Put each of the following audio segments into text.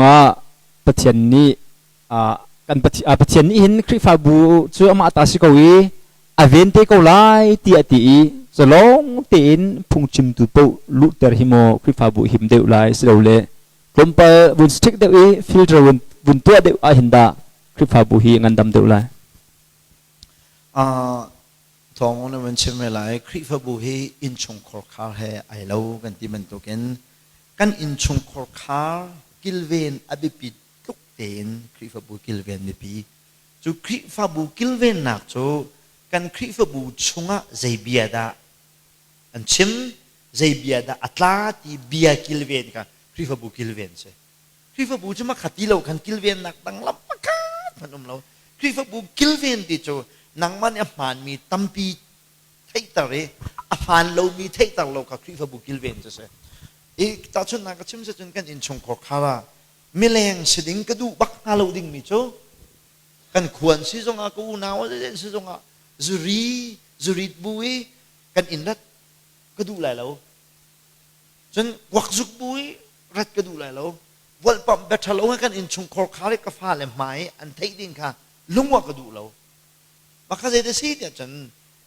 ah Pathian nih kan Pathian nih hin Khrihfabu cu amah ta si ko i a ven te ko lai tiah ti i zalong tein phungchimtu paoh luhter hi maw Khrihfabu him deuh lai silole tlawmpal vun strict deuh i filter vun tuah deuh ah hin dah Khrihfabu hi ngandam deuh lai? Thawng na van chim ve lai. Khrihfabu hi innchungkhar khar he ai lo kan ti bantukin kan innchungkhar khar kilven a biapit tluk tein Khrihfabu kilven biapi. Cu Khrihfabu kilvennak cu kan Khrihfabu chungah zei bia dah an chim, zei bia dah a tla ti bia kilven kha Khrihfabu kilven si. Khrihfabu cu makha ti lo khan kilvennak dang lam pakhat hmanh um lo. Khrihfabu kilven ti cu nangmah nih a hmaanmi tampi theihter i a hmaan lomi theihter lo kha Khrihfabu kilven cu si. I tahchunhnak ka chim si cun kan innchungkhar khar ah mileng si ding ka duh bak hnga lo dingmi cu kan khuan si zongah ka unau si zongah zuri zurit bu i kan inn rat ka duh lai lo. Cun kuakzuk bu i rat ka duh lai lo. Volhpamh bia ṭhalo he kan innchungkhar khar i ka fale hmai i an theih ding kha lungwa ka duh lo. Mah kha zei si tiah cun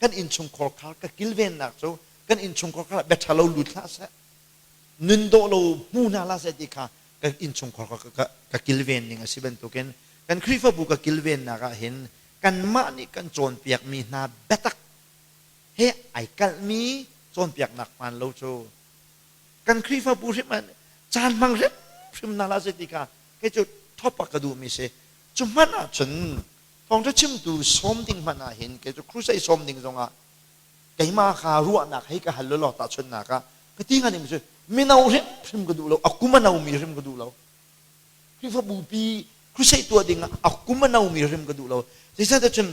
kan innchungkhar khar ka kilvennak cu kan innchungkhar khar ah bia ṭhalo lut hlah seh, nun dawh lo hmu hna hlah seh ti kha kan innchungkhar ka kilven ning a si bantukin kan Khrihfabu ka kilvennak ah hin kanmah nih kan cawnpiakmi hna biatak he ai kalhmi cawnpiaknak hmaan lo cu kan Khrihfabu hrim ah caan hmang hrimhrim hna hlah seh ti kha kei cu thop a ka duhmi si. Cu hmanh ah cun thawngṭha chimtu sawm ding hmanh ah hin kei cu crusade sawm ding zongah keimah kha ruahnak hei ka hal law tahchunhnak ah ka ti hnga ding cu mino hrimhrim ka duh lo, a kum a nomi hrim ka duh lo. Khrihfabu pi crusade tuah ding ah a kum a nomi hrim ka duh lo. Zeicahtiah cun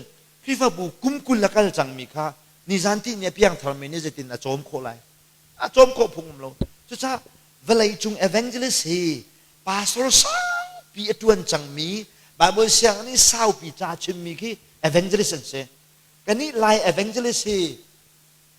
Khrihfabu kum 20 a kal cangmi kha nizan ti ni a piangtharmi nih zeitin a cawm khawh lai? A cawm khawh phung um lo. Cucaah vawlei cung evangelist hi pastor saupi a ṭuan cangmi Bible sianginn i saupi ca chimmi khi evangelist an si. Kannih Lai evangelist hi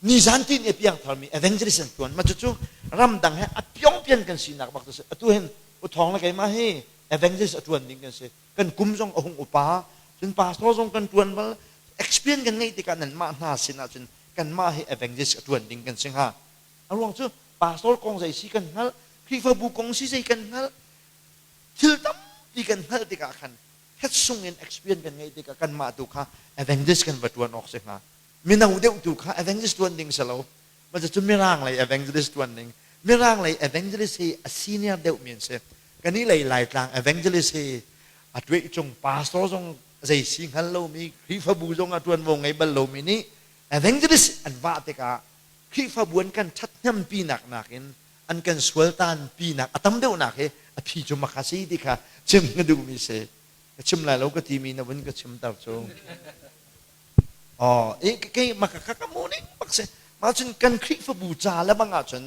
nizan ti ni a piangtharmi evangelist an ṭuan. Mah cucu ramdang he a piongpian kan sinak bak cu si. Atu hin U Thawng le keimah hi evangelist a ṭuan ding kan si. Kan kum zong a hung upa, cun pastor zong kan ṭuan bal. Experience kan ngeih tikah nanmah hna sin ahcun kanmah hi evangelist a ṭuan ding kan si hnga. A ruang cu pastor kong zei si kan hngalh, Khrihfabu kong si zei kan hngalh, thil tampi kan hngalh tikah khan het sung in experience kan ngeih tikah kanmah tu kha evangelist kan va ṭuan awk si hnga. Mino deuh tu kha evangelist ṭuan ding si lo. Mah cu Mirang lei evangelist ṭuan ding. Mirang lei evangelist hi a senior deuh mi an si. Kanih lei Laitlang evangelist hi a tueh cung pastor zong zei si hngal lomi Khrihfabu zong ah ṭuanvo ngei bal lomi nih evangelist an vah tikah Khrihfabu an kan ṭhathnempinak nakin an kan sualtanpinak a tam deuhnak hi a phi cu makha si ti kha chim ka duhmi si. Ka chim lai lo ka timi na vun ka chimter cu. Oh, e kei maka ka ka mu ning bak si. Mah cun kan Khrihfabu ca le bang ahcun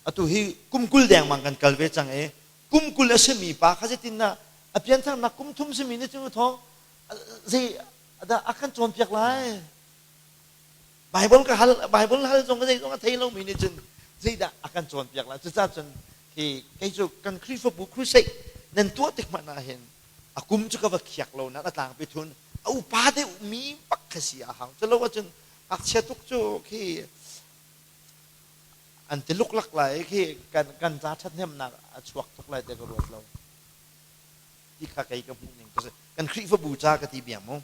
atu hi kum 20 dengmang kan kal ve cang i kum 20 a simi pa kha zeitin dah a piantharnak kum thum simi nih cun thawng zei dah a kan cawnpiak lai? Bible ka hal Bible hal zong zei zong a thei lomi nih cun zeidah a kan cawnpiak lai? Cucaah cun khi kei cu kan Khrihfabu crusade nan tuah tik hmanh ah hin a kum cu ka va khiak lo na a tlangpi thun a upa deuh mi bak kha si a hau. Culo ahcun ngakchia tuk cu khi an ti luklak lai khi kan ca ṭhathnemnak a chuak tuk lai ti ka ruat lo ti kha kei ka hmuh ning. Kan Khrihfabu ca ka ti biang mu.